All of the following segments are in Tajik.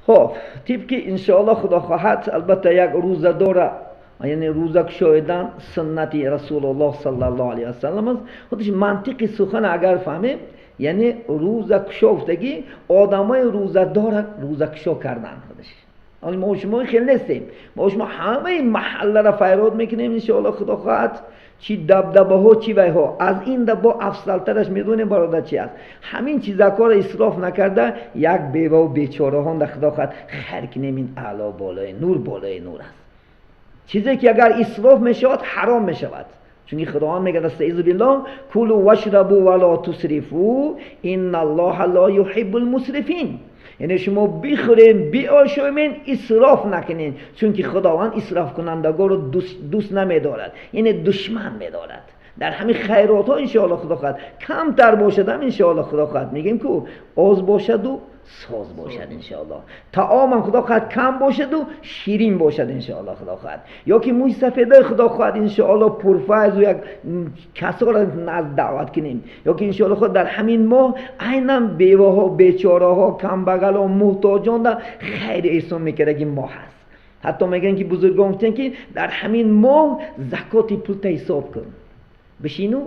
Хуб, тибқи иншоаллоҳ худо хоҳад, албатта як рӯзадора, яъне рӯза кушоидан суннати Расулуллоҳ саллаллоҳу алайҳи васаллам аст. Худаш мантиқи сухан агар фаҳмем, яъне рӯза кушофтагӣ одамои рӯзадора рӯзакушо кардан худаш. Ҳоло мо шумо хел нестем. Мо шумо ҳамаи маҳалларо файрод мекунем иншоаллоҳ худо хоҳад, чи дабдабаҳо, чи вайҳо. Аз ин да бо афзалтараш медонем бародар чи аст. Ҳамин чизакҳоро исроф накарда як беваву бечораҳон да худо хоҳад хайр кунем, ин аъло болои нур, болои нур аст. Чизе ки агар исроф мешавад, ҳаром мешавад. Чунки Худованд мегӯяд астаизу биллоҳ кулу вашрабу вала тусрифу инналлоҳа ла юҳиббул мусрифин. Яъне шумо бихӯрен, биошомен, исроф накунен, чунки Худованд исрофкунандагонро дӯст намедорад, яъне душман медорад. Дар ҳамин хайротҳо иншоаллоҳ худо хоҳад камтар бошад ҳам иншоаллоҳ худо хоҳад мегӯем ку оз бошаду соз бошад иншоаллоҳ, таомам худо хоҳад кам бошаду ширин бошад иншоаллоҳ худо хоҳад, ё ки мӯи сафедаи худо хоҳад иншоаллоҳ пурфайзу як касоро назд даъват кунем, ё ки иншоаллоҳ худо дар ҳамин моҳ айнан беваҳо, бечораҳо, камбағалҳо, муҳтоҷонда хайри эҳсон мекардаги моҳ аст. Ҳатто мегӯянд ки бузургон гуфтанд ки дар ҳамин моҳ закоти пулта ҳисоб кун, бишину,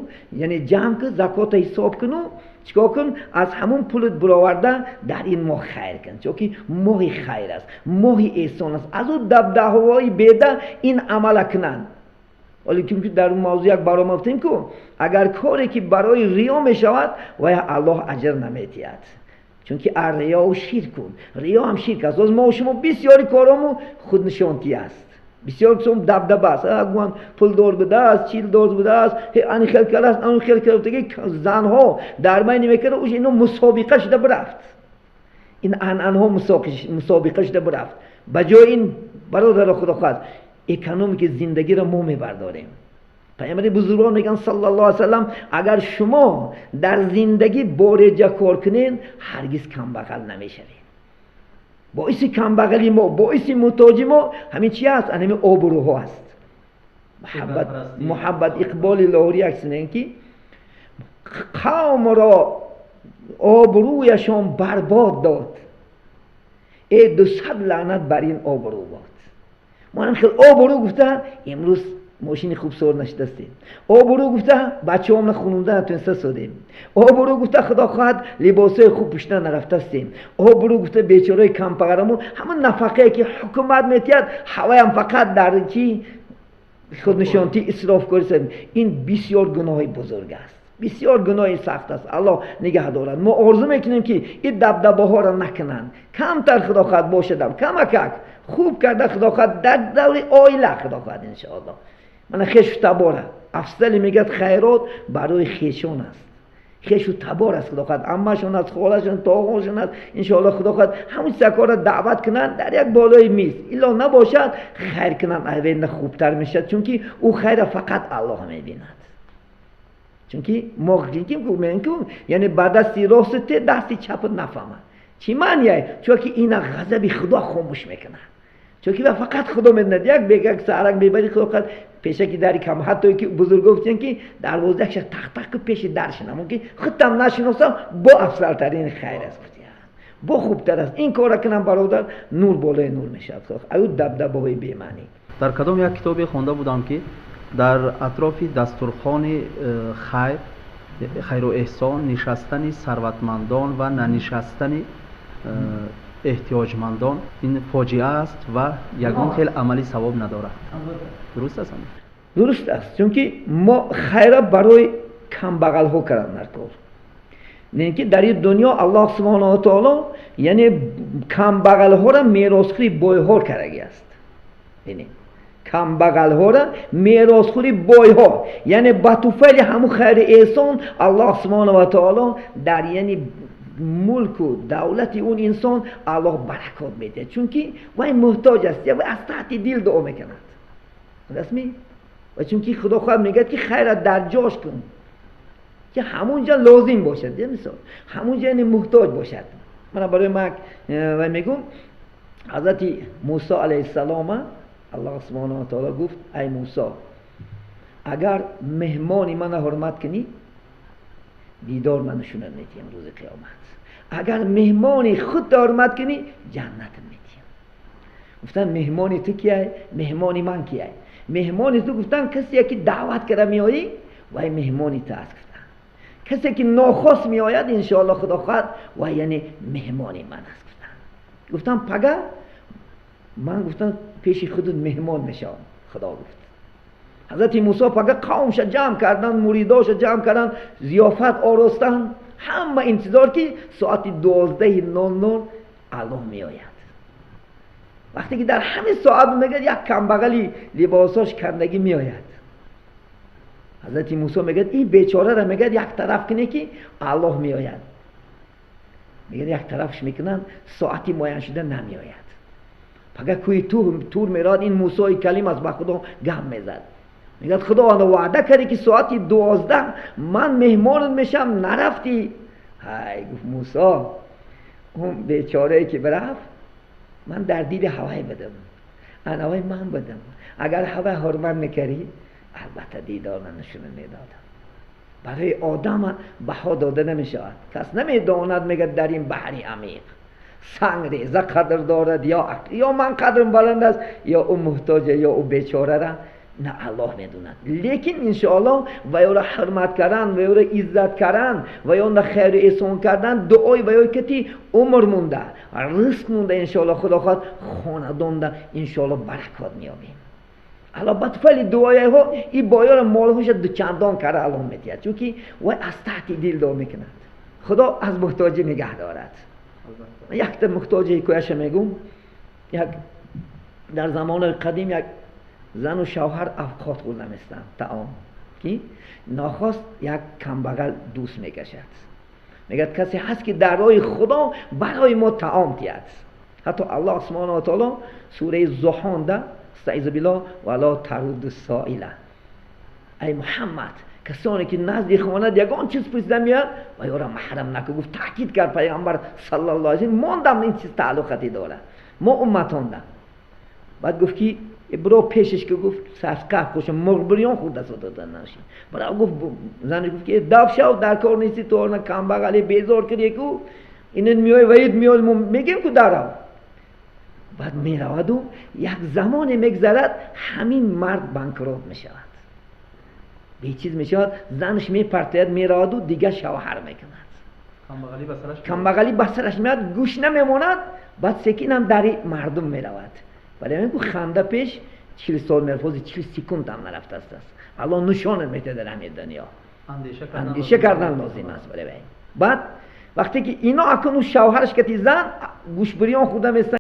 яъне ҷамъ кун, закота ҳисоб куну чикор кун, аз ҳамун пулат бароварда дар ин моҳ хайр кун, чунки моҳи хайр аст, моҳи эҳсон аст. Аз ӯ дабдаҳои беда ин амала кунанд. Вале чунки дар мавзӯъ як барома гуфтем ку агар коре ки барои риё мешавад, вая Аллоҳ аҷр наметиҳад, чунки ар-риёу ширкун, риё ҳам ширк аст. Боз мо шумо бисёри коромо худнишонтӣ аст, бисёр қисм дабдаба аст. Гуман пулдор будааст, чилдор будааст, ани хел кардааст, ан хел кардааст. Занҳо дар байни мекарда, уж ино мусобиқа шуда бирафт. Ин анъанҳо мусобиқа шуда бирафт. Ба ҷои ин бародаро худо хоҳад экономики зиндагиро мо мебардорем. Паёмбари бузургвор мегӯянд саллаллоҳу алайҳи васаллам агар шумо дар зиндагӣ бореҷа кор кунед, ҳаргиз камбағал намешавед. Боиси камбағали мо, боиси муҳтоҷи мо ҳамин чи аст? Ҳамин обрӯҳо аст. Муҳаббат Иқболи Лоҳурӣ як чиз ки қавмро обрӯяшон барбод дод, э 200 лаънат бар ин обрӯ бод. Мо ҳам хел обрӯ гуфта имрӯз мошини хуб савор нашидастем, обрӯ гуфта бачаҳомна хунунда натуниста содем, обрӯ гуфта худо хоҳад либосҳои хуб пӯшида нарафтастем, обрӯ гуфта бечораи кампағарамо ҳамон нафақае ки ҳукумат метиҳад ҳаваям фақат дар чи худнишонтӣ исрофкорӣ. Ин бисёр гуноҳи бузург аст, бисёр гуноҳи сахт аст. Аллоҳ нигаҳ дорад. Мо орзу мекунем ки ин дабдабаҳоро накунанд, камтар худо хоҳад бошадам, камакак хуб карда худо хоҳад дар даври оила худо хоҳад иншоаллоҳ. Мана хешу табора афзале мегӯяд хайрот барои хешон аст, хешу табор аст худо хоҳад, аммашон аст, холашон, тоғошон аст иншоаллоҳ худо хоҳад ҳамун чизакҳоро даъват кунанд дар як болои миз, илло набошад хайр кунанд, айвена хубтар мешавад, чунки ӯ хайра фақат Аллоҳ мебинад. Чунки мо мегӯем ку яъне ба дасти рости те дасти чапат нафаҳмад. Чӣ маънияй? Чунки ина ғазаби Худо хомӯш мекунад, чунки ва фақат Худо медонад. Як бегак сарак мебари худо хоҳад пешаки дари кам, ҳатто ки бузурго гуфтанд ки дарвозааш тақ-тақ ку пеши дар шинам, мумкин худтам нашиносам, бо афзалтарин хайр аст, бо хубтар аст. Ин корро кунам бародар, нур болои нур мешавад. Аю дабдабаҳои бемаънӣ. Дар кадом як китобе хонда будам ки дар атрофи дастурхони хайр, хайру эҳсон нишастани сарватмандон ва нанишастани эҳтиёҷмандон ин фоҷиа аст ва ягон хел амали савоб надорад. Дуруст аст? Дуруст аст, чунки мо хайра барои камбағалҳо кардан дар кор. Не ки дар ин дунё Аллоҳ субҳонаҳу ва таоло яъне камбағалҳоро меросхӯри бойҳо кардаги аст. Бинед, камбағалҳоро меросхӯри бойҳо, яъне ба туфайли ҳамун хайри эҳсон Аллоҳ субҳонаҳу ва таоло дар яъне мулку давлати он инсон Аллоҳ баракот медиҳад, чунки вай муҳтоҷ аст, вай аз таҳти дил дуо мекунад. Расми? Ва чунки Худо хоҳад мегӯяд ки хайра дар ҷош кун, ки ҳамунҷа лозим бошад, мисол ҳамунҷа яъне муҳтоҷ бошад. Мана барои ман вай мегӯм ҳазрати Мусо алайҳиссалом Аллоҳ субҳонаҳу ва таоло гуфт ай Мусо, агар меҳмони мана ҳурмат кунӣ, дидор ман нишонат медиҳам рӯзи қиёмат. Агар меҳмони худ ҳурмат кунӣ, ҷаннат медиҳам. Гуфтан, меҳмони ту кияй, меҳмони ман кияй? Меҳмони ту, гуфтан, касе ки даъват карда меоӣ, вай меҳмони ту аст, гуфтан. Касе ки нохост меояд, иншоалло худо хоҳад, вай яъне меҳмони ман аст, гуфтан. Гуфтан, пага ман, гуфтан, пеши худут меҳмон мешавам. Худо гуфт. Ҳазрати Мусо пага қавмша ҷамъ кардан, муридоша ҷамъ кардан, зиёфат оростан, ҳама интизор ки соати 12:00 Аллоҳ меояд. Вақте ки дар ҳамин соат, мегӯяд, як камбағали либосош кандагӣ меояд. Ҳазрати Мусо мегӯяд, ин бечораро, мегӯяд, як тараф куне ки Аллоҳ меояд. Мегӯяд, як тарафш мекунанд, соати муайян шуда намеояд. Пага кӯи Тур меравад, ин Мусои Калим аст, ба Худо гап мезад. Мегӯяд, Худованда, ваъда кардӣ ки соати 12 ман меҳмонат мешавам, нарафтӣ. Ҳай, гуфт Мусо, он бечорае ки бирафт, ман дар дили ҳавай будам, анавай ман будам. Агар ҳавай ҳурмат мекардӣ, албатта дидор нишона медодам. Барои одама баҳо дода намешавад. Кас намедонад, мегӯяд, дар ин баҳри амиқ санг реза қадр дорад ё ман қадрм баланд аст, ё ӯ муҳтоҷа, ё ӯ бечорара, на Аллоҳ медонад. Лекин иншоаллоҳ ва ёро ҳурмат кардан, ва ёро иззат кардан, ва ё хайру эҳсон кардан, дуои ва ё кати умр монда, ризқ монда, иншоаллоҳ худо хоҳад, хонадонда иншоаллоҳ баракот меёбем. Аллоҳ ба туфайли дуояҳо и боёро молҳоша дучандон карда Аллоҳ медиҳад, чунки вай аз таҳти дил дуо мекунад. Худо аз муҳтоҷӣ нигаҳ дорад. Якта муҳтоҷи ҳикояша мегӯм. Як дар замонои қадим як зану шавҳар авқот хӯрда местанд, таом, ки нохост як камбағал дӯст мекашад. Мегӯяд, касе ҳаст ки дар роҳи Худо барои мо таом диҳад? Ҳатто Аллоҳ субҳонаҳу ва таоло сураи Зуҳонда, استعذ بالله، ولا ترد السائل. Ай Муҳаммад, касоне ки назди хонат ягон чиз пурсида меяд, ва ёра маҳрам наку, гуфт, таъкид кард пайғамбар саллаллоҳу алайҳи васаллам. Мондам, ин чиз тааллуқате дорад мо умматонда. Баъд гуфт ки биро пешаш, ки гуфт, сасқа хоша мурғ бирён хӯрда дода наши. Бара гуфт, занаш гуфт ки дав шав, дар кор нести ту, орна камбағали безор киди ку, инин меои ваид меои, мо мегем ку дарав. Баъд мераваду як замоне мегзарад, ҳамин мард банкрот мешавад, бечиз мешавад, занаш мепартояд, мераваду дигар шавҳар мекунад. Камбағалӣ ба сараш меояд, гӯш намемонад, баъд секинам дари мардум меравад. Вале мегӯ, ханда пеш 40 сол меравад, 40 секунд ҳам нарафтааст аст. Аллоҳ нишонат медиҳад дар ҳамин дунё. Андеша кардан лозим аст. Вале баъд вақте ки ино акнун шавҳараш кати зан гӯшбириён хӯрда местанд.